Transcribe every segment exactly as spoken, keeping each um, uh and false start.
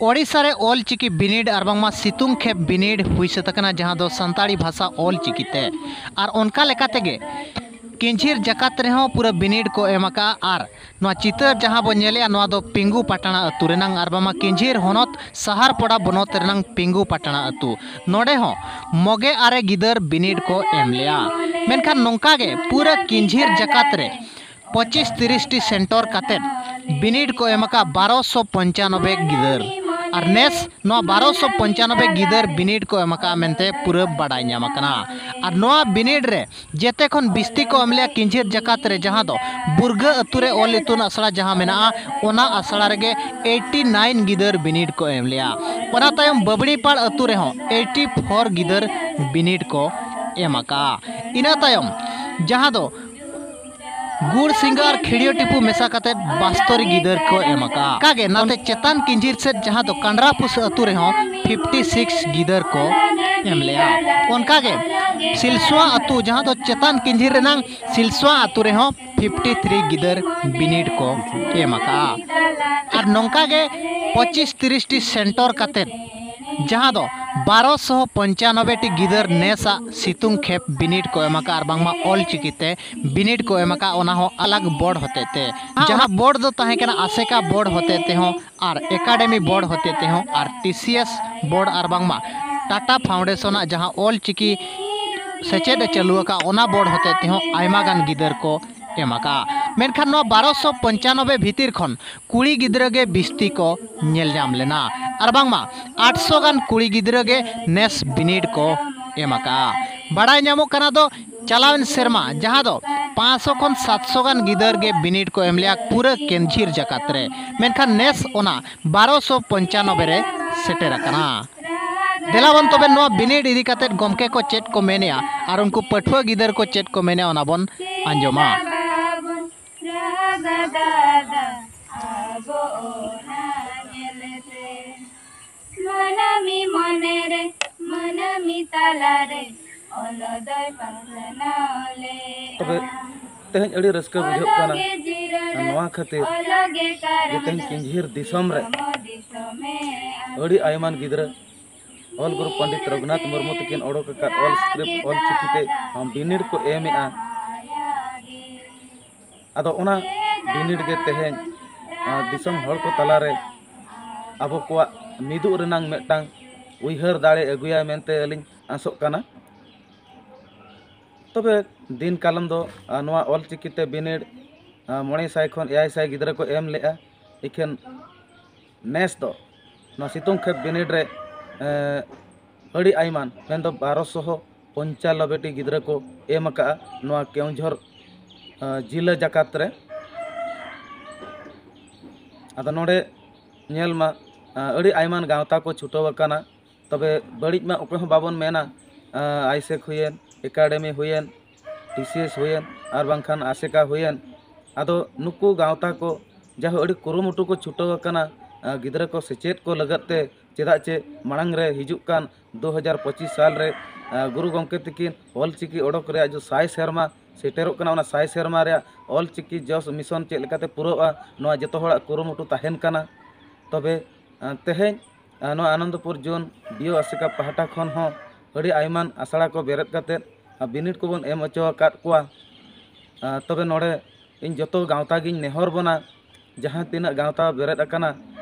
ᱳᱰᱤᱥᱟ ᱨᱮ ᱚᱞ ᱪᱤᱠᱤ ᱵᱤᱱᱤᱰ ᱟᱨ ᱵᱟᱝᱢᱟ ᱥᱤᱛᱩᱝ ᱠᱷᱮᱯ ᱵᱤᱱᱤᱰ ᱦᱩᱭ ᱥᱟᱹᱛ ᱟᱠᱟᱱᱟ, ᱡᱟᱦᱟᱸ ᱫᱚ ᱥᱟᱱᱛᱟᱲᱤ ᱵᱷᱟᱥᱟ ᱚᱞ ᱪᱤᱠᱤ ᱛᱮ᱾ ᱟᱨ ᱚᱱᱠᱟ ᱞᱮᱠᱟ ᱛᱮᱜᱮ ᱠᱤᱧᱡᱷᱤᱨ ᱡᱟᱠᱟᱛ ᱨᱮᱦᱚᱸ ᱯᱩᱨᱟᱹ ᱵᱤᱱᱤᱰ ᱠᱚ ᱮᱢ ᱟᱠᱟᱫᱼᱟ᱾ ᱟᱨ ᱱᱚᱣᱟ ᱪᱤᱛᱟᱹᱨ ᱡᱟᱦᱟᱸ ᱵᱚᱱ ᱧᱮᱞᱮᱜᱼᱟ, ᱱᱚᱣᱟ ᱫᱚ ᱯᱤᱝᱜᱩ ᱯᱟᱴᱟᱬᱟ ᱟᱹᱛᱩ ᱨᱮᱱᱟᱝ ᱟᱨ ᱵᱟᱝᱢᱟ ᱠᱤᱧᱡᱷᱤᱨ ᱦᱚᱱᱚᱛ ᱥᱟᱦᱟᱨ ᱯᱚᱲᱟ ᱵᱚᱱᱚᱛ ᱨᱮᱱᱟᱝ ᱯᱤᱝᱜᱩ ᱯᱟᱴᱟᱬᱟ ᱟᱹᱛᱩ᱾ ᱱᱚᱰᱮ ᱦᱚᱸ ᱢᱚᱜᱮ ᱟᱨᱮ ᱜᱤᱫᱟᱹᱨ ᱵᱤᱱᱤᱰ ᱠᱚ ᱮᱢ ᱞᱮᱜᱼᱟ᱾ ᱢᱮᱱᱠᱷᱟᱱ ᱱᱚᱝᱠᱟ ᱜᱮ ᱯᱩᱨᱟᱹ ᱠᱤᱧᱡᱷᱤᱨ ᱡᱟᱠᱟᱛ ᱨᱮ ᱯᱚᱸᱪᱤᱥ ᱛᱤᱨᱤᱥ ᱴᱤ ᱥᱮᱱᱴᱚᱨ ᱠᱟᱛᱮᱫ ᱵᱤᱱᱤᱰ ᱠᱚ ᱮᱢ ᱟᱠᱟᱫ ᱵᱟᱨᱚᱥᱚ ᱯᱚᱧᱪᱟᱱᱚᱵᱵᱳᱭ ᱜᱤᱫᱟᱹᱨ᱾ ᱟᱨ ᱱᱮᱥ ᱱᱚᱣᱟ ᱵᱟᱨᱚᱥᱚ ᱯᱚᱧᱪᱟᱱᱚᱵᱵᱳᱭ ᱜᱤᱫᱟᱹᱨ ᱵᱤᱱᱤᱰ ᱠᱚ ᱮᱢ ᱟᱠᱟᱫᱼᱟ ᱢᱮᱱᱛᱮ ᱯᱩᱨᱟᱹ ᱵᱟᱰᱟᱭ ᱧᱟᱢ ᱟᱠᱟᱱᱟ᱾ ᱟᱨ ᱱᱚᱣᱟ ᱵᱤᱱᱤᱰ ᱨᱮ ᱡᱮᱛᱮ ᱠᱷᱚᱱ ᱵᱤᱥᱛᱤ ᱠᱚ ᱮᱢ ᱞᱮᱜᱼᱟ ᱠᱤᱧᱡᱷᱤᱨ ᱡᱟᱠᱟᱛ ᱨᱮ, ᱡᱟᱦᱟᱸ ᱫᱚ ᱵᱩᱨᱜᱟᱹ ᱟᱹᱛᱩ ᱨᱮ ᱚᱞ ᱤᱛᱩᱱ ᱟᱥᱲᱟ ᱡᱟᱦᱟᱸ ᱢᱮᱱᱟᱜᱼᱟ, ᱚᱱᱟ ᱟᱥᱲᱟ ᱨᱮᱜᱮ ᱮᱭᱤᱴᱤ ᱱᱟᱭᱤᱱ ᱜᱤᱫᱟᱹᱨ ᱵᱤᱱᱤᱰ ᱠᱚ ᱮᱢ ᱞᱮᱜᱼᱟ᱾ ᱚᱱᱟ ᱛᱟᱭᱚᱢ ᱵᱟᱹᱵᱽᱲᱤᱯᱟᱲ ᱟᱹᱛᱩ ᱨᱮᱦᱚᱸ ᱮᱭᱤᱴᱤ ᱯᱷᱳᱨ ᱜᱤᱫᱟᱹᱨ ᱵᱤᱱᱤᱰ ᱠᱚ ᱮᱢ ᱟᱠᱟᱜᱼᱟ᱾ ᱤᱱᱟᱹ ᱛᱟᱭᱚᱢ ᱡᱟᱦᱟᱸ ᱫᱚ ᱜᱩᱲ ᱥᱤᱸᱜᱟᱨ ᱠᱷᱤᱲᱤᱭᱟᱹ ᱴᱤᱯᱩ ᱢᱮᱥᱟ ᱠᱟᱛᱮ ᱵᱟᱥᱛᱚᱨᱤ ᱜᱤᱫᱟᱹᱨ ᱠᱚ ᱮᱢ ᱟᱠᱟᱜᱼᱟ᱾ ᱚᱱᱠᱟᱜᱮ ᱱᱚᱛᱮ ᱪᱮᱛᱟᱱ ᱠᱤᱧᱡᱷᱤᱨ ᱥᱮᱫ ᱡᱟᱦᱟᱸ ᱫᱚ ᱠᱟᱸᱰᱨᱟᱯᱩᱥ ᱟᱹᱛᱩ ᱨᱮᱦᱚᱸ ᱯᱷᱤᱯᱴᱤ ᱥᱤᱠᱥ ᱜᱤᱫᱟᱹᱨ ᱠᱚ ᱮᱢ ᱞᱮᱜᱼᱟ᱾ ᱚᱱᱠᱟᱜᱮ ᱥᱤᱞᱥᱩᱣᱟ ᱟᱹᱛᱩ, ᱡᱟᱦᱟᱸ ᱫᱚ ᱪᱮᱛᱟᱱ ᱠᱤᱧᱡᱷᱤᱨ ᱨᱮᱱᱟᱝ ᱥᱤᱞᱥᱩᱣᱟ ᱟᱹᱛᱩ ᱨᱮᱦᱚᱸ ᱯᱷᱤᱯᱴᱤ ᱛᱷᱨᱤ ᱜᱤᱫᱟᱹᱨ ᱵᱤᱱᱤᱰ ᱠᱚ ᱮᱢ ᱟᱠᱟᱜᱼᱟ᱾ ᱟᱨ ᱱᱚᱝᱠᱟ ᱜᱮ ᱯᱚᱸᱪᱤᱥ ᱛᱤᱨᱤᱥ ᱴᱤ ᱥᱮᱱᱴᱚᱨ ᱠᱟᱛᱮᱫ, ᱡᱟᱦᱟᱸ ᱫᱚ ᱵᱟᱨᱚᱥᱚ ᱯᱚᱧᱪᱟᱱᱚᱵᱵᱳᱭ ᱴᱤ ᱜᱤᱫᱟᱹᱨ ᱱᱮᱥᱟᱜ ᱥᱤᱛᱩᱝ ᱠᱷᱮᱯ ᱵᱤᱱᱤᱰ ᱠᱚ ᱮᱢ ᱟᱠᱟᱫᱼᱟ ᱟᱨ ᱵᱟᱝᱢᱟ ᱚᱞ ᱪᱤᱠᱤ ᱛᱮ ᱵᱤᱱᱤᱰ ᱠᱚ ᱮᱢ ᱟᱠᱟᱫᱼᱟ, ᱚᱱᱟ ᱦᱚᱸ ᱟᱞᱟᱜᱽ ᱵᱳᱨᱰ ᱦᱚᱛᱮ ᱛᱮ᱾ ᱡᱟᱦᱟᱸ ᱵᱳᱨᱰ ᱫᱚ ᱛᱟᱦᱮᱸ ᱠᱟᱱᱟ ᱟᱥᱮᱠᱟ ᱵᱳᱨᱰ ᱦᱚᱛᱮ ᱛᱮᱦᱚᱸ ᱟᱨ ᱮᱠᱟᱰᱮᱢᱤ ᱵᱳᱨᱰ ᱦᱚᱛᱮ ᱛᱮᱦᱚᱸ ᱟᱨ ᱴᱤ ᱥᱤ ᱮᱥ ᱵᱳᱨᱰ ᱟᱨ ᱵᱟᱝᱢᱟ ᱴᱟᱴᱟ ᱯᱷᱟᱣᱩᱱᱰᱮᱥᱚᱱᱟᱜ ᱡᱟᱦᱟᱸ ᱚᱞ ᱪᱤᱠᱤ ᱥᱮᱪᱮᱫ ᱮ ᱪᱟᱹᱞᱩ ᱟᱠᱟᱫᱼᱟ, ᱚᱱᱟ ᱵᱳᱨᱰ ᱦᱚᱛᱮ ᱛᱮᱦᱚᱸ ᱟᱭᱢᱟ ᱜᱟᱱ ᱜᱤᱫᱟᱹᱨ ᱠᱚ ᱮᱢ ᱟᱠᱟᱫᱼᱟ᱾ ᱢᱮᱱᱠᱷᱟᱱ ᱱᱚᱣᱟ ᱵᱟᱨᱚᱥᱚ ᱯᱚᱧᱪᱟᱱᱚᱵᱵᱳᱭ ᱵᱷᱤᱛᱤᱨ ᱠᱷᱚᱱ ᱠᱩᱲᱤ ᱜᱤᱫᱽᱨᱟᱹ ᱜᱮ ᱵᱤᱥᱛᱤ ᱠᱚ ᱧᱮᱞ ᱧᱟᱢ ᱞᱮᱱᱟ ᱟᱨ ᱵᱟᱝᱢᱟ ᱟᱴᱥᱚ ᱜᱟᱱ ᱠᱩᱲᱤ ᱜᱤᱫᱽᱨᱟᱹ ᱜᱮ ᱱᱮᱥ ᱵᱤᱱᱤᱰ ᱠᱚ ᱮᱢ ᱟᱠᱟᱫᱼᱟ᱾ ᱵᱟᱲᱟᱭ ᱧᱟᱢᱚᱜ ᱠᱟᱱᱟ ᱫᱚ ᱪᱟᱞᱟᱣᱮᱱ ᱥᱮᱨᱢᱟ ᱡᱟᱦᱟᱸ ᱫᱚ ᱯᱟᱸᱪᱥᱚ ᱠᱷᱚᱱ ᱥᱟᱛᱥᱚ ᱜᱟᱱ ᱜᱤᱫᱟᱹᱨ ᱜᱮ ᱵᱤᱱᱤᱰ ᱠᱚ ᱮᱢ ᱞᱮᱜᱼᱟ ᱯᱩᱨᱟᱹ ᱠᱤᱧᱡᱷᱤᱨ ᱡᱟᱠᱟᱛ ᱨᱮ, ᱢᱮᱱᱠᱷᱟᱱ ᱱᱮᱥ ᱚᱱᱟ ᱵᱟᱨᱚᱥᱚ ᱯᱚᱧᱪᱟᱱᱚᱵᱵᱳᱭ ᱨᱮ ᱥᱮᱴᱮᱨ ᱟᱠᱟᱱᱟ᱾ ᱫᱮᱞᱟ ᱵᱚᱱ ᱛᱚᱵᱮ ᱱᱚᱣᱟ ᱵᱤᱱᱤᱰ ᱤᱫᱤ ᱠᱟᱛᱮᱫ ᱜᱚᱢᱠᱮ ᱠᱚ ᱪᱮᱫ ᱠᱚ ᱢᱮᱱᱮᱜᱼᱟ ᱟᱨ ᱩᱱᱠᱩ ᱯᱟᱹᱴᱷᱩᱣᱟᱹ ᱜᱤᱫᱟᱹᱨ ᱠᱚ ᱪᱮᱫ ᱠᱚ ᱢᱮᱱᱮᱜᱼᱟ, ᱚᱱᱟ ᱵᱚᱱ ᱟᱸᱡᱚᱢᱟ᱾ ᱨᱟᱜᱟ ᱫᱟᱫᱟ ᱟᱵᱚ ᱚᱱᱟ ᱧᱮᱞᱛᱮ, ᱢᱟᱹᱱᱟᱹᱢᱤ ᱢᱚᱱᱮᱨᱮ, ᱢᱟᱹᱱᱟᱹᱢᱤ ᱛᱟᱞᱟᱨᱮ ᱚᱞᱚᱜ ᱫᱚᱭ ᱯᱟᱥᱱᱟᱣ ᱞᱮᱜᱼᱟ᱾ ᱛᱚᱵᱮ ᱛᱮᱦᱮᱧ ᱟᱹᱰᱤ ᱨᱟᱹᱥᱠᱟᱹ ᱵᱩᱡᱷᱟᱹᱜ ᱠᱟᱱᱟ᱾ ᱚᱞᱚᱜ ᱜᱮ ᱡᱤᱨᱟᱹᱲᱟ, ᱟᱨ ᱱᱚᱣᱟ ᱠᱷᱟᱹᱛᱤᱨ ᱚᱞᱚᱜ ᱜᱮ ᱠᱟᱨᱟᱲᱟ, ᱡᱮ ᱛᱮᱦᱮᱧ ᱠᱤᱧᱡᱷᱤᱨ ᱫᱤᱥᱚᱢ ᱨᱮ ᱫᱤᱥᱚᱢᱮ ᱟᱹᱰᱤ ᱟᱭᱢᱟᱱ ᱜᱤᱫᱽᱨᱟᱹ ᱚᱞ ᱜᱩᱨᱩ ᱯᱚᱱᱰᱤᱛ ᱨᱚᱜᱷᱩᱱᱟᱛᱷ ᱢᱩᱨᱢᱩ ᱛᱟᱹᱠᱤᱱ ᱚᱰᱚᱠ ᱟᱠᱟᱫ ᱚᱞ ᱥᱠᱨᱤᱯᱴ ᱚᱞ ᱪᱤᱠᱤ ᱛᱮ ᱵᱤᱱᱤᱰ ᱠᱚ ᱮᱢᱮᱫᱼᱟ᱾ ᱟᱫᱚ ᱚᱱᱟ ᱵᱤᱱᱤᱰ ᱜᱮ ᱛᱮᱦᱮᱧ, ᱟᱸ, ᱫᱤᱥᱚᱢ ᱦᱚᱲ ᱠᱚ ᱛᱟᱞᱟᱨᱮ ᱟᱵᱚ ᱠᱚᱣᱟᱜ ᱢᱤᱫᱚᱜ ᱨᱮᱱᱟᱝ ᱢᱤᱫᱴᱟᱝ ᱩᱭᱦᱟᱹᱨ ᱫᱟᱲᱮ ᱟᱹᱜᱩᱭᱟᱭ ᱢᱮᱱᱛᱮ ᱟᱹᱞᱤᱧ ᱟᱥᱚᱜ ᱠᱟᱱᱟ᱾ ᱛᱚᱵᱮ ᱫᱤᱱ ᱠᱟᱞᱚᱢ ᱫᱚ, ᱟᱸ, ᱱᱚᱣᱟ ᱚᱞ ᱪᱤᱠᱤ ᱛᱮ ᱵᱤᱱᱤᱰ, ᱟᱸ, ᱢᱚᱬᱮ ᱥᱟᱭ ᱠᱷᱚᱱ ᱮᱭᱟᱭ ᱥᱟᱭ ᱜᱤᱫᱽᱨᱟᱹ ᱠᱚ ᱮᱢ ᱞᱮᱫᱼᱟ᱾ ᱤᱠᱷᱟᱹᱱ ᱱᱮᱥ ᱫᱚ ᱱᱚᱣᱟ ᱥᱤᱛᱩᱝ ᱠᱷᱮᱯ ᱵᱤᱱᱤᱰ ᱨᱮ, ᱮᱸ, ᱟᱹᱰᱤ ᱟᱭᱢᱟᱱ, ᱢᱮᱱᱫᱚ ᱵᱟᱨᱚᱥᱚ ᱯᱚᱧᱪᱟᱱᱱᱚᱵᱵᱳᱭ ᱴᱤ ᱜᱤᱫᱽᱨᱟᱹ ᱠᱚ ᱮᱢ ᱟᱠᱟᱫᱼᱟ ᱱᱚᱣᱟ ᱠᱮᱣᱚᱱᱡᱷᱚᱨ, ᱮᱸ, ᱡᱤᱞᱟᱹ ᱡᱟᱠᱟᱛ ᱨᱮ᱾ ᱟᱫᱚ ᱱᱚᱰᱮ ᱧᱮᱞ ᱢᱟ, ᱮᱸ, ᱟᱹᱰᱤ ᱟᱭᱢᱟᱱ ᱜᱟᱶᱛᱟ ᱠᱚ ᱪᱷᱩᱴᱟᱹᱣ ᱟᱠᱟᱱᱟ᱾ ᱛᱚᱵᱮ ᱵᱟᱹᱲᱤᱡ ᱢᱟ ᱚᱠᱚᱭ ᱦᱚᱸ ᱵᱟᱵᱚᱱ ᱢᱮᱱᱟ, ᱮᱸ, ᱟᱭᱥᱮᱠ ᱦᱩᱭᱮᱱ, ᱮᱠᱟᱰᱮᱢᱤ ᱦᱩᱭᱮᱱ, ᱴᱤ ᱥᱤ ᱮᱥ ᱦᱩᱭᱮᱱ, ᱟᱨ ᱵᱟᱝᱠᱷᱟᱱ ᱟᱥᱮᱠᱟ ᱦᱩᱭᱮᱱ᱾ ᱟᱫᱚ ᱱᱩᱠᱩ ᱜᱟᱶᱛᱟ ᱠᱚ ᱡᱟᱭᱦᱳᱠ ᱟᱹᱰᱤ ᱠᱩᱨᱩᱢᱩᱴᱩ ᱠᱚ ᱪᱷᱩᱴᱟᱹᱣ ᱟᱠᱟᱱᱟ, ᱮᱸ, ᱜᱤᱫᱽᱨᱟᱹ ᱠᱚ ᱥᱮᱪᱮᱫ ᱠᱚ ᱞᱟᱹᱜᱤᱫ ᱛᱮ᱾ ᱪᱮᱫᱟᱜ ᱪᱮ ᱢᱟᱲᱟᱝ ᱨᱮ ᱦᱤᱡᱩᱜ ᱠᱟᱱ ᱫᱩ ᱦᱟᱡᱟᱨ ᱯᱚᱸᱪᱤᱥ ᱥᱟᱞ ᱨᱮ, ᱮᱸ, ᱜᱩᱨᱩ ᱜᱚᱢᱠᱮ ᱛᱟᱹᱠᱤᱱ ᱚᱞ ᱪᱤᱠᱤ ᱚᱰᱚᱠ ᱨᱮᱭᱟᱜ ᱡᱚ ᱥᱟᱭ ᱥᱮᱨᱢᱟ ᱥᱮᱴᱮᱨᱚᱜ ᱠᱟᱱᱟ᱾ ᱚᱱᱟ ᱥᱟᱭ ᱥᱮᱨᱢᱟ ᱨᱮᱭᱟᱜ ᱚᱞ ᱪᱤᱠᱤ ᱡᱚᱥ ᱢᱤᱥᱚᱱ ᱪᱮᱫ ᱞᱮᱠᱟᱛᱮ ᱯᱩᱨᱟᱹᱜᱼᱟ, ᱱᱚᱣᱟ ᱡᱚᱛᱚ ᱦᱚᱲᱟᱜ ᱠᱩᱨᱩᱢᱩᱴᱩ ᱛᱟᱦᱮᱱ ᱠᱟᱱᱟ᱾ ᱛᱚᱵᱮ, ᱮᱸ, ᱛᱮᱦᱮᱧ, ᱮᱸ, ᱱᱚᱣᱟ ᱟᱱᱚᱱᱫᱚᱯᱩᱨ ᱡᱳᱱ ᱰᱤ ᱳ ᱟᱥᱮᱠᱟ ᱯᱟᱦᱴᱟ ᱠᱷᱚᱱ ᱦᱚᱸ ᱟᱹᱰᱤ ᱟᱭᱢᱟᱱ ᱟᱥᱲᱟ ᱠᱚ ᱵᱮᱨᱮᱫ ᱠᱟᱛᱮᱫ, ᱟᱨ ᱵᱤᱱᱤᱰ ᱠᱚᱵᱚᱱ ᱮᱢ ᱦᱚᱪᱚ ᱟᱠᱟᱫ ᱠᱚᱣᱟ᱾ ᱟᱨ ᱛᱚᱵᱮ ᱱᱚᱰᱮ ᱤᱧ ᱡᱚᱛᱚ ᱜᱟᱶᱛᱟ ᱜᱤᱧ ᱱᱮᱦᱚᱨ ᱵᱚᱱᱟ, ᱡᱟᱦᱟᱸ ᱛᱤᱱᱟᱹᱜ ᱜᱟᱶᱛᱟ ᱵᱮᱨᱮᱫ ᱟᱠᱟᱱᱟ,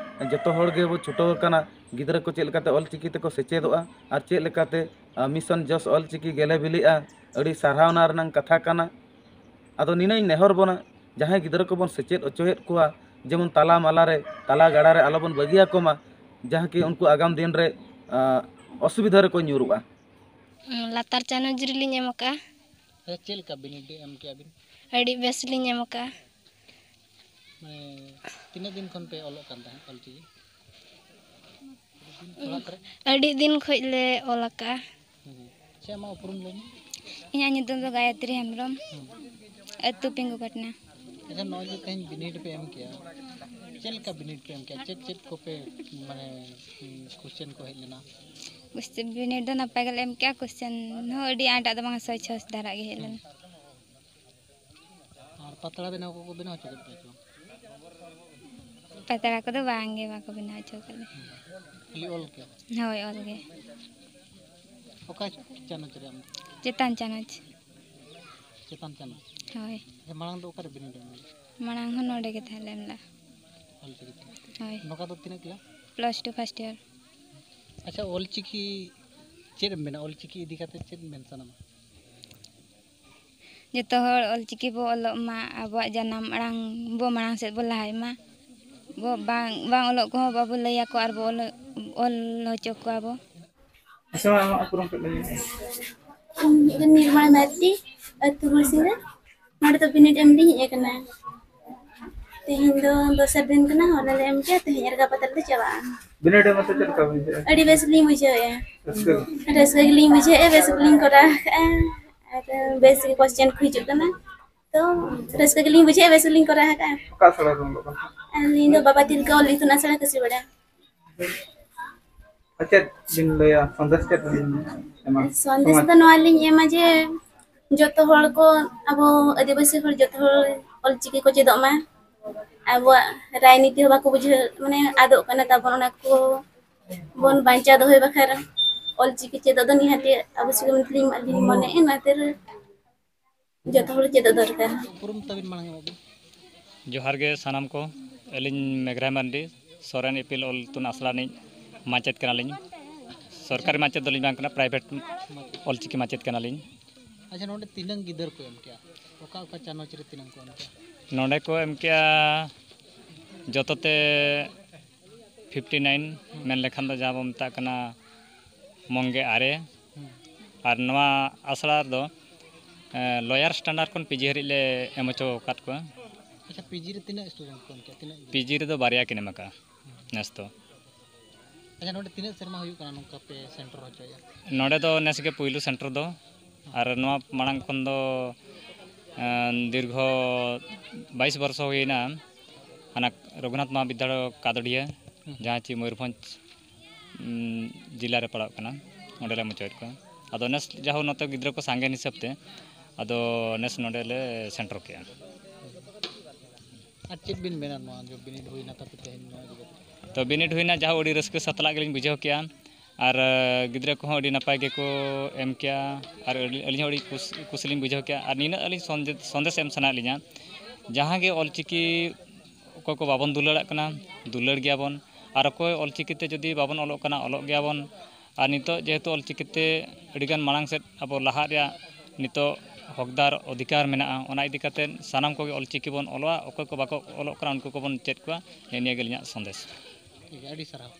ᱡᱚᱛᱚ ᱦᱚᱲ ᱜᱮᱵᱚ ᱪᱷᱩᱴᱟᱹᱣ ᱟᱠᱟᱱᱟ ᱜᱤᱫᱽᱨᱟᱹ ᱠᱚ ᱪᱮᱫ ᱞᱮᱠᱟᱛᱮ ᱚᱞ ᱪᱤᱠᱤ ᱛᱮᱠᱚ ᱥᱮᱪᱮᱫᱚᱜᱼᱟ ᱟᱨ ᱪᱮᱫ ᱞᱮᱠᱟᱛᱮ, ᱟᱨ, ᱢᱤᱥᱚᱱ ᱡᱚᱥ ᱚᱞ ᱪᱤᱠᱤ ᱜᱮᱞᱮ ᱵᱤᱞᱤᱜᱼᱟ᱾ ᱟᱹᱰᱤ ᱥᱟᱨᱦᱟᱣᱱᱟ ᱨᱮᱱᱟᱝ ᱠᱟᱛᱷᱟ ᱠᱟᱱᱟ᱾ ᱟᱫᱚ ᱱᱤᱱᱟᱹᱜ ᱤᱧ ᱱᱮᱦᱚᱨ ᱵᱚᱱᱟ, ᱡᱟᱦᱟᱸᱭ ᱜᱤᱫᱽᱨᱟᱹ ᱠᱚᱵᱚᱱ ᱥᱮᱪᱮᱫ ᱦᱚᱪᱚᱭᱮᱫ ᱠᱚᱣᱟ, ᱡᱮᱢᱚᱱ ᱛᱟᱞᱟ ᱢᱟᱞᱟ ᱨᱮ, ᱛᱟᱞᱟ ᱜᱟᱰᱟ ᱨᱮ ᱟᱞᱚᱵᱚᱱ ᱵᱟᱹᱜᱤᱭᱟᱠᱚ ᱢᱟ, ᱡᱟᱦᱟᱸ ᱠᱤ ᱩᱱᱠᱩ ᱟᱜᱟᱢ ᱫᱤᱱ ᱨᱮ, ᱟᱸ, ᱚᱥᱩᱵᱤᱫᱷᱟ ᱨᱮᱠᱚ ᱧᱩᱨᱩᱜᱼᱟ᱾ ᱞᱟᱛᱟᱨ ᱪᱟᱱᱟᱪ ᱨᱮᱞᱤᱧ ᱮᱢ ᱟᱠᱟᱫᱼᱟ᱾ ᱟᱪᱪᱷᱟ, ᱪᱮᱫ ᱞᱮᱠᱟ ᱵᱤᱱᱤᱰ ᱮᱢ ᱠᱮᱜᱼᱟ ᱵᱤᱱ? ᱟᱹᱰᱤ ᱵᱮᱥ ᱞᱤᱧ ᱮᱢ ᱟᱠᱟᱫᱼᱟ᱾ ᱢᱟᱱᱮ, ᱛᱤᱱᱟᱹᱜ ᱫᱤᱱ ᱠᱷᱚᱱ ᱯᱮ ᱚᱞᱚᱜ ᱠᱟᱱ ᱛᱟᱦᱮᱸᱫ ᱚᱞ ᱪᱤᱠᱤ? ᱚᱲᱟᱜ ᱠᱚᱨᱮ? ᱟᱹᱰᱤ ᱫᱤᱱ ᱠᱷᱚᱡ ᱞᱮ ᱚᱞ ᱟᱠᱟᱫᱼᱟ᱾ ᱦᱩᱸ᱾ ᱪᱮᱫ ᱟᱢᱟᱜ ᱩᱯᱨᱩᱢ ᱞᱟᱹᱭ ᱢᱮ? ᱤᱧᱟᱹᱜ ᱧᱩᱛᱩᱢ ᱫᱚ ᱜᱟᱭᱚᱛᱨᱤ ᱦᱮᱢᱵᱨᱚᱢ, ᱦᱩᱸ᱾ ᱟᱹᱛᱩ ᱯᱤᱝᱜᱩ ᱯᱟᱴᱱᱟ᱾ ᱟᱪᱪᱷᱟ, ᱱᱚᱜᱼᱚᱭ ᱡᱮ ᱛᱮᱦᱮᱧ ᱵᱤᱱᱤᱰ ᱯᱮ ᱮᱢ ᱠᱮᱜᱼᱟ, ᱪᱮᱫ ᱞᱮᱠᱟ ᱵᱤᱱᱤᱰ ᱯᱮ ᱮᱢ ᱠᱮᱜᱼᱟ? ᱪᱮᱫ ᱪᱮᱫ ᱠᱚᱯᱮ, ᱢᱟᱱᱮ, ᱩᱸ, ᱠᱚᱥᱪᱮᱱ ᱠᱚ ᱦᱮᱡ ᱞᱮᱱᱟ? ᱠᱚᱥᱪᱮᱱ, ᱵᱤᱱᱤᱰ ᱫᱚ ᱱᱟᱯᱟᱭ ᱜᱮᱞᱮ ᱮᱢ ᱠᱮᱜᱼᱟ᱾ ᱠᱚᱥᱪᱮᱱ ᱦᱚᱸ ᱟᱹᱰᱤ ᱟᱸᱴ ᱟᱜ ᱫᱚ ᱵᱟᱝ, ᱥᱚᱦᱚᱡᱽ ᱥᱚᱦᱚᱡᱽ ᱫᱷᱟᱨᱟ ᱜᱮ ᱦᱮᱡ ᱞᱮᱱᱟ᱾ ᱟᱨ ᱯᱟᱛᱲᱟ ᱵᱮᱱᱟᱣ ᱠᱚᱠᱚ ᱵᱮᱱᱟᱣ ᱦᱚᱪᱚ ᱠᱮᱫ ᱯᱮᱭᱟ ᱥᱮ ᱵᱟᱝ? ᱯᱟᱛᱲᱟ ᱠᱚᱫᱚ ᱵᱟᱝ ᱜᱮ, ᱵᱟᱠᱚ ᱵᱮᱱᱟᱣ ᱦᱚᱪᱚ ᱟᱠᱟᱫ ᱞᱮᱭᱟ᱾ ᱠᱷᱟᱹᱞᱤ ᱚᱞ ᱜᱮ? ᱦᱳᱭ, ᱚᱞ ᱜᱮ᱾ ᱚᱠᱟ ᱪᱟᱱᱟᱪ ᱨᱮ ᱟᱢ ᱫᱚ? ᱪᱮᱛᱟᱱ ᱪᱟᱱᱟᱪ᱾ ᱪᱮᱛᱟᱱ ᱪᱟᱱᱟᱪ? ᱦᱳᱭ᱾ ᱟᱪᱪᱷᱟ, ᱢᱟᱲᱟᱝ ᱫᱚ ᱚᱠᱟᱨᱮ ᱵᱤᱱᱤᱰ ᱮᱢ ᱞᱮᱫᱟ? ᱢᱟᱲᱟᱝ ᱦᱚᱸ ᱱᱚᱰᱮ ᱜᱮ ᱛᱟᱦᱮᱸ ᱞᱮᱱᱟ᱾ ᱚᱞ ᱪᱤᱠᱤ ᱛᱮ? ᱦᱳᱭ᱾ ᱱᱚᱝᱠᱟ ᱫᱚ ᱛᱤᱱᱟᱹᱜ class? Plus two first year᱾ ᱟᱪᱪᱷᱟ, ᱚᱞ ᱪᱤᱠᱤ ᱪᱮᱫ ᱮᱢ ᱢᱮᱱᱟ? ᱚᱞ ᱪᱤᱠᱤ ᱤᱫᱤ ᱠᱟᱛᱮ ᱪᱮᱫ ᱮᱢ ᱢᱮᱱ ᱥᱟᱱᱟᱢᱟ? ᱡᱚᱛᱚ ᱦᱚᱲ ᱚᱞ ᱪᱤᱠᱤ ᱵᱚ ᱚᱞᱚᱜ ᱢᱟ, ᱟᱵᱚᱣᱟᱜ ᱡᱟᱱᱟᱢ ᱟᱲᱟᱝ ᱵᱚ ᱢᱟᱲᱟᱝ ᱥᱮᱫ ᱵᱚ ᱞᱟᱦᱟᱭ ᱢᱟ᱾ ᱵᱚ ᱵᱟᱝ, ᱵᱟᱝ ᱚᱞᱚᱜ ᱠᱚᱦᱚᱸ ᱵᱟᱵᱚ ᱞᱟᱹᱭ ᱟᱠᱚᱣᱟ ᱟᱨ ᱵᱚ ᱚᱞ, ᱚᱞ ᱦᱚᱪᱚ ᱠᱚᱣᱟ ᱵᱚ᱾ ᱟᱪᱪᱷᱟ, ᱢᱟ, ᱟᱢᱟᱜ ᱩᱯᱨᱩᱢ ᱠᱟᱹᱡ ᱞᱟᱹᱭ ᱢᱮ᱾ ᱤᱧ ᱫᱚ ᱱᱤᱨᱢᱚᱞᱟ ᱢᱟᱨᱰᱤ, ᱟᱹᱛᱩ ᱦᱩᱲᱥᱤᱝᱜᱟᱹ᱾ ᱱᱚᱰᱮ ᱫᱚ ᱵᱤᱱᱤᱰ ᱮᱢ ᱞᱤᱧ ᱦᱮᱡ ᱟᱠᱟᱱᱟ᱾ ᱛᱮᱦᱮᱧ ᱫᱚ ᱫᱚᱥᱟᱨ ᱫᱤᱱ ᱠᱟᱱᱟ, ᱦᱚᱞᱟ ᱞᱮ ᱮᱢ ᱠᱮᱜᱼᱟ, ᱛᱮᱦᱮᱧ ᱟᱨ ᱜᱟᱯᱟ ᱛᱟᱞᱮ ᱞᱮ ᱪᱟᱞᱟᱜᱼᱟ᱾ ᱵᱤᱱᱤᱰ ᱮᱢ ᱠᱟᱛᱮ ᱪᱮᱫ ᱞᱮᱠᱟ ᱵᱤᱱ ᱵᱩᱡᱷᱟᱹᱣᱮᱫᱼᱟ? ᱟᱹᱰᱤ ᱵᱮᱥ ᱞᱤᱧ ᱵᱩᱡᱷᱟᱹᱣᱮᱫᱼᱟ᱾ ᱨᱟᱹᱥᱠᱟᱹ? ᱨᱟᱹᱥᱠᱟᱹ ᱜᱮᱞᱤᱧ ᱵᱩᱡᱷᱟᱹᱣᱮᱫᱼᱟ, ᱵᱮᱥ ᱜᱮᱞᱤᱧ ᱠᱚᱨᱟᱣ ᱟᱠᱟᱫᱼᱟ᱾ ᱟᱨ ᱵᱮᱥ ᱜᱮ ᱠᱚᱥᱪᱮᱱ ᱠᱚ ᱦᱤᱡᱩᱜ ᱠᱟᱱᱟ, ᱛᱚ ᱨᱟᱹᱥᱠᱟᱹ ᱜᱮᱞᱤᱧ ᱵᱩᱡᱷᱟᱹᱣᱮᱫᱼᱟ, ᱵᱮᱥ ᱜᱮᱞᱤᱧ ᱠᱚᱨᱟᱣ ᱟᱠᱟᱫᱼᱟ᱾ ᱚᱠᱟ ᱟᱥᱲᱟ ᱨᱮᱢ ᱚᱞᱚᱜ ᱠᱟᱱᱟ? ᱟᱹᱞᱤᱧ ᱫᱚ ᱵᱟᱵᱟ ᱛᱤᱞᱠᱟᱹ ᱚᱞ ᱤᱛᱩᱱ ᱟᱥᱲᱟ ᱠᱟᱹᱥᱤᱯᱟᱲᱟ᱾ ᱟᱨ ᱪᱮᱫ ᱵᱤᱱ ᱞᱟᱹᱭᱟ, ᱥᱚᱱᱫᱮᱥ ᱪᱮᱫ ᱵᱤᱱ ᱮᱢᱟ? ᱥᱚᱱᱫᱮᱥ ᱥᱚᱢᱟᱡᱽ? ᱫᱚ ᱱᱚᱣᱟ ᱞᱤᱧ ᱮᱢᱟ ᱡᱮ ᱡᱚᱛᱚ ᱦᱚᱲ ᱠᱚ ᱟᱵᱚ ᱟᱹᱫᱤᱵᱟᱹᱥᱤ ᱦᱚᱲ ᱡᱚᱛᱚ ᱦᱚᱲ ᱚᱞᱪᱤᱠᱤ ᱠᱚ ᱪᱮᱫᱚᱜ ᱢᱟ᱾ ᱟᱵᱚᱣᱟᱜ ᱨᱟᱭᱱᱤᱛᱤ ᱦᱚᱸ ᱵᱟᱠᱚ ᱵᱩᱡᱷᱟᱹᱣ, ᱢᱟᱱᱮ ᱟᱫᱚᱜ ᱠᱟᱱᱟ ᱛᱟᱵᱚᱱ, ᱚᱱᱟ ᱠᱚ ᱵᱚᱱ ᱵᱟᱧᱪᱟᱣ ᱫᱚᱦᱚᱭ ᱵᱟᱠᱷᱨᱟ ᱚᱞᱪᱤᱠᱤ ᱪᱮᱫᱚᱜ ᱫᱚ ᱱᱤᱦᱟᱹᱛ ᱟᱵᱚᱥᱭᱚᱠ ᱢᱮᱱᱛᱮ ᱞᱤᱧ, ᱞᱤᱧ ᱢᱚᱱᱮᱭᱮᱫᱼᱟ᱾ ᱚᱱᱟᱛᱮ ᱡᱚᱛᱚ ᱦᱚᱲ ᱪᱮᱫᱚᱜ ᱫᱚᱨᱠᱟᱨ᱾ ᱩᱯᱨᱩᱢ ᱛᱟᱵᱤᱱ ᱢᱟᱲᱟᱝ ᱮᱢᱚᱜ ᱵᱤᱱ᱾ ᱡᱚᱦᱟᱨ ᱜᱮ ᱥᱟᱱᱟᱢ ᱠᱚ, ᱟᱹᱞᱤᱧ ᱢᱮᱜᱷᱨᱟᱭ ᱢᱟᱨᱰᱤ, ᱥᱚᱨᱮᱱ ᱤᱯᱤᱞ ᱚᱞ ᱤᱛᱩᱱ ᱟᱥᱲᱟ ᱨᱤᱱᱤᱡ ᱢᱟᱪᱮᱫ ᱠᱟᱱᱟᱞᱤᱧ᱾ ᱥᱚᱨᱠᱟᱨᱤ ᱢᱟᱪᱮᱫ ᱫᱚᱞᱤᱧ ᱵᱟᱝ ᱠᱟᱱᱟ, private ᱚᱞᱪᱤᱠᱤ ᱢᱟᱪᱮᱫ ᱠᱟᱱᱟᱞᱤᱧ᱾ ᱟᱪᱪᱷᱟ, ᱱᱚᱰᱮ ᱛᱤᱱᱟᱹᱝ ᱜᱤᱫᱟᱹᱨ ᱠᱚ ᱮᱢ ᱠᱮᱜᱼᱟ? ᱚᱠᱟ ᱚᱠᱟ ᱪᱟᱱᱟᱪ ᱨᱮ ᱛᱤᱱᱟᱹᱝ ᱠᱚ ᱮᱢ ᱠᱮᱜᱼᱟ? ᱱᱚᱰᱮ ᱠᱚ ᱮᱢ ᱠᱮᱜᱼᱟ ᱡᱚᱛᱚ ᱛᱮ fifty nine, ᱢᱮᱱ ᱞᱮᱠᱷᱟᱱ ᱫᱚ ᱡᱟᱦᱟᱸ ᱵᱚᱱ ᱢᱮᱛᱟᱜ ᱠᱟᱱᱟ ᱢᱚᱝᱜᱮ ᱟᱨᱮ᱾ ᱦᱩᱸ᱾ ᱟᱨ ᱱᱚᱣᱟ ᱟᱥᱲᱟ ᱨᱮᱫᱚ, ᱮ, lower standard ᱠᱷᱚᱱ PG ᱦᱟᱹᱨᱤᱡ ᱞᱮ ᱮᱢ ᱦᱚᱪᱚ ᱟᱠᱟᱫ ᱠᱚᱣᱟ᱾ ᱟᱪᱪᱷᱟ, PG ᱨᱮ ᱛᱤᱱᱟᱹᱜ student ᱠᱚ ᱮᱢ ᱠᱮᱜᱼᱟ? ᱛᱤᱱᱟᱹᱜ ᱜᱤᱫᱽᱨᱟᱹ? PG ᱨᱮᱫᱚ ᱵᱟᱨᱭᱟ ᱠᱤᱱ ᱮᱢ ᱟᱠᱟᱫᱼᱟ ᱱᱮᱥ ᱫᱚ᱾ ᱟᱪᱪᱷᱟ, ᱱᱚᱰᱮ ᱛᱤᱱᱟᱹᱜ ᱥᱮᱨᱢᱟ ᱦᱩᱭᱩᱜ ᱠᱟᱱᱟ ᱱᱚᱝᱠᱟ ᱯᱮ center ᱦᱚᱪᱚᱭᱮᱫᱼᱟ? ᱱᱚᱰᱮ ᱫᱚ ᱱᱮᱥ ᱜᱮ ᱯᱩᱭᱞᱩ center ᱫᱚ, ᱟᱨ ᱱᱚᱣᱟ ᱢᱟᱲᱟᱝ ᱠᱷᱚᱱ ᱫᱚ, ᱮᱸ, ᱫᱤᱨᱜᱷᱚ ᱵᱟᱭᱤᱥ ᱵᱚᱨᱥᱚ ᱦᱩᱭᱮᱱᱟ, ᱦᱟᱱᱟ ᱨᱚᱜᱷᱩᱱᱟᱛᱷ ᱢᱚᱦᱟᱵᱤᱫᱽᱫᱟᱞᱚᱭ ᱠᱟᱫᱚᱰᱤᱭᱟᱹ, ᱦᱩᱸ᱾ ᱡᱟᱦᱟᱸ ᱪᱮ ᱢᱚᱭᱩᱨᱵᱷᱚᱸᱡᱽ, ᱩᱸ, ᱡᱮᱞᱟ ᱨᱮ ᱯᱟᱲᱟᱜ ᱠᱟᱱᱟ, ᱚᱸᱰᱮ ᱞᱮ ᱢᱩᱪᱟᱹᱫ ᱠᱚᱣᱟ᱾ ᱟᱫᱚ ᱱᱮᱥ ᱡᱟᱦᱳ ᱱᱚᱛᱮ ᱜᱤᱫᱽᱨᱟᱹ ᱠᱚ ᱥᱟᱸᱜᱮ ᱦᱤᱥᱟᱹᱵ ᱛᱮ, ᱟᱫᱚ ᱱᱮᱥ ᱱᱚᱰᱮ ᱞᱮ center ᱠᱮᱜᱼᱟ᱾ ᱟᱨ ᱪᱮᱫ ᱵᱤᱱ ᱢᱮᱱᱟ ᱱᱚᱣᱟ ᱡᱮ ᱵᱤᱱᱤᱰ ᱦᱩᱭᱱᱟ ᱛᱟᱯᱮ ᱛᱮᱦᱮᱧ ᱱᱚᱣᱟ ᱤᱫᱤ ᱠᱟᱛᱮ? ᱛᱚ ᱵᱤᱱᱤᱰ ᱦᱩᱭᱱᱟ, ᱡᱟᱦᱟᱸ ᱟᱹᱰᱤ ᱨᱟᱹᱥᱠᱟᱹ ᱥᱟᱛᱞᱟᱜ ᱜᱮᱞᱤᱧ ᱵᱩᱡᱷᱟᱹᱣ ᱠᱮᱜᱼᱟ᱾ ᱟᱨ ᱜᱤᱫᱽᱨᱟᱹ ᱠᱚᱦᱚᱸ ᱟᱹᱰᱤ ᱱᱟᱯᱟᱭ ᱜᱮᱠᱚ ᱮᱢ ᱠᱮᱜᱼᱟ᱾ ᱟᱨ ᱟᱹᱞᱤᱧ ᱦᱚᱸ ᱟᱹᱰᱤ ᱠᱩᱥᱤ ᱞᱤᱧ ᱵᱩᱡᱷᱟᱹᱣ ᱠᱮᱜᱼᱟ᱾ ᱟᱨ ᱱᱤᱱᱟᱹᱜ ᱟᱹᱞᱤᱧ ᱥᱚᱱᱫᱮᱥ ᱮᱢ ᱥᱟᱱᱟᱭᱮᱫ ᱞᱤᱧᱟ, ᱡᱟᱦᱟᱸ ᱜᱮ ᱚᱞᱪᱤᱠᱤ ᱚᱠᱚᱭ ᱠᱚ ᱵᱟᱵᱚᱱ ᱫᱩᱞᱟᱹᱲᱟᱜ ᱠᱟᱱᱟ, ᱫᱩᱞᱟᱹᱲ ᱜᱮᱭᱟᱵᱚᱱ᱾ ᱟᱨ ᱚᱠᱚᱭ ᱚᱞᱪᱤᱠᱤ ᱛᱮ ᱡᱩᱫᱤ ᱵᱟᱵᱚᱱ ᱚᱞᱚᱜ ᱠᱟᱱᱟ, ᱚᱞᱚᱜ ᱜᱮᱭᱟᱵᱚᱱ᱾ ᱟᱨ ᱱᱤᱛᱚᱜ ᱡᱮᱦᱮᱛᱩ ᱚᱞᱪᱤᱠᱤ ᱛᱮ ᱟᱹᱰᱤᱜᱟᱱ ᱢᱟᱲᱟᱝ ᱥᱮᱫ ᱟᱵᱚ ᱞᱟᱦᱟᱜ ᱨᱮᱭᱟᱜ ᱱᱤᱛᱚᱜ ᱦᱚᱠᱫᱟᱨ ᱚᱫᱷᱤᱠᱟᱨ ᱢᱮᱱᱟᱜᱼᱟ, ᱚᱱᱟ ᱤᱫᱤ ᱠᱟᱛᱮ ᱥᱟᱱᱟᱢ ᱠᱚᱜᱮ ᱚᱞᱪᱤᱠᱤ ᱵᱚᱱ ᱚᱞᱚᱜᱼᱟ᱾ ᱚᱠᱚᱭ ᱠᱚ ᱵᱟᱠᱚ ᱚᱞᱚᱜ ᱠᱟᱱᱟ, ᱩᱱᱠᱩ ᱠᱚᱵᱚᱱ ᱪᱮᱫ ᱠᱚᱣᱟ᱾ ᱱᱮᱜᱼᱮ ᱱᱤᱭᱟᱹ ᱜᱮ ᱟᱹᱞᱤᱧᱟᱜ ᱥᱚᱱᱫᱮᱥ᱾ ᱴᱷᱤᱠ ᱜᱮᱭᱟ, ᱟᱹᱰᱤ ᱥᱟᱨᱦᱟᱣ᱾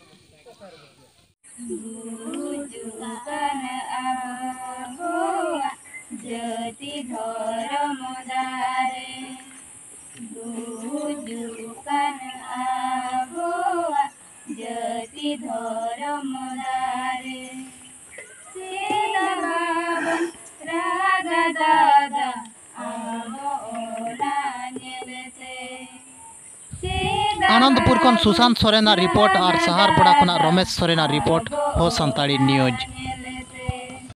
ᱜᱩᱡᱩᱜ ᱠᱟᱱ ᱟᱵᱚᱣᱟᱜ ᱡᱟᱹᱛᱤ ᱫᱷᱚᱨᱚᱢ ᱫᱟᱨᱮ, ᱜᱩᱡᱩᱜ ᱠᱟᱱ ᱟᱵᱚᱣᱟᱜ ᱡᱟᱹᱛᱤ ᱫᱷᱚᱨᱚᱢ ᱫᱟᱨᱮ᱾ ᱪᱮᱫᱟᱜ ᱵᱟᱵᱚᱱ ᱨᱟᱜᱟ ᱫᱟᱫᱟ ᱟᱵᱚ ᱚᱱᱟ ᱧᱮᱞᱛᱮ? ᱪᱮᱫᱟᱜ ᱟᱱᱚᱱᱫᱯᱩᱨ ᱠᱷᱚᱱ ᱵᱟᱵᱚᱱ ᱥᱩᱥᱟᱱᱛ ᱥᱚᱨᱮᱱᱟᱜ ᱨᱤᱯᱳᱨᱴ ᱟᱨ ᱨᱟᱜᱟ ᱥᱟᱦᱟᱨᱯᱟᱲᱟ ᱠᱷᱚᱱᱟᱜ ᱫᱟᱫᱟ ᱨᱚᱢᱮᱥ ᱥᱚᱨᱮᱱᱟᱜ ᱨᱤᱯᱳᱨᱴ, ᱟᱵᱚ ᱦᱳ ᱥᱟᱱᱛᱟᱲᱤ ᱚᱱᱟ ᱱᱤᱭᱩᱡᱽ᱾